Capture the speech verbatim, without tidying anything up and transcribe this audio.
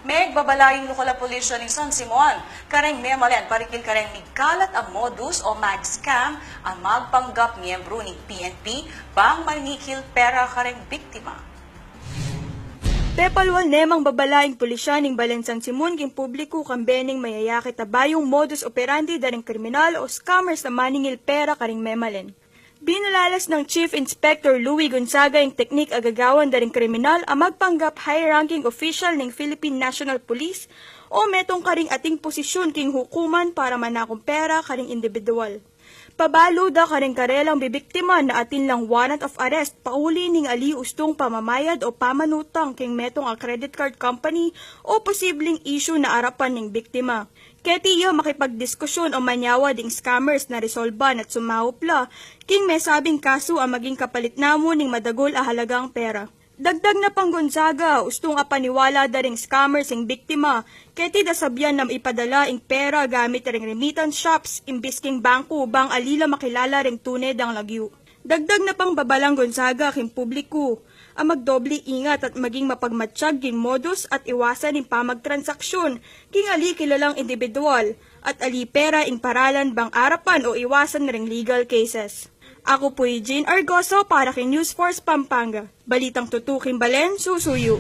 Megbabala ing lokal a pulisya ning San Simon kareng Memalen parikil kareng migkalat a modus o mag-scam a magpanggap miyembru ning P N P bang maningil pera kareng biktima. Pepalwal ne mang babala ing pulisya ning Balen San Simon king publiku kambe ning mayayakit a bayung modus operandi da ring kriminal o scammers a maningil pera karing memalen. Binulalas nang Chief Inspector Louie Gonzaga ing teknik a gagawan da ring kriminal a magpanggap high-ranking official ning Philippine National Police o metung karing ating posisyon king hukuman para manakung pera karing individual. Pabalu da karing karelang bibiktima na atin lang warrant of arrest pauli ning ali ustung pamamayad o pamanutang king metung a credit card company o posibleng issue na arapan ning biktima. Keti ya makipagdiskusyon o manyawa ding scammers na resolban at sumaup la king mesabing kasu a maging kapalit na mu ning madagul a halagang pera. Dagdag na pang Gonzaga, ustung apaniwala da ring scammers ing biktima, keti da sabian na ipadala ing pera gamit ring remittance shops imbis king bangku bang ali la makilala ring tune dang lagyu. Dagdag na pang babalang Gonzaga king publiku a magdoble ingat at maging mapagmatyag king modus at iwasan ing pamagtransaksyon king ali kilalang individual at ali pera ing paralan bang arapan o iwasan ring legal cases. Aku pu i Jean Argoso para king News Force Pampanga. Balitang tutuking balen, susuyu.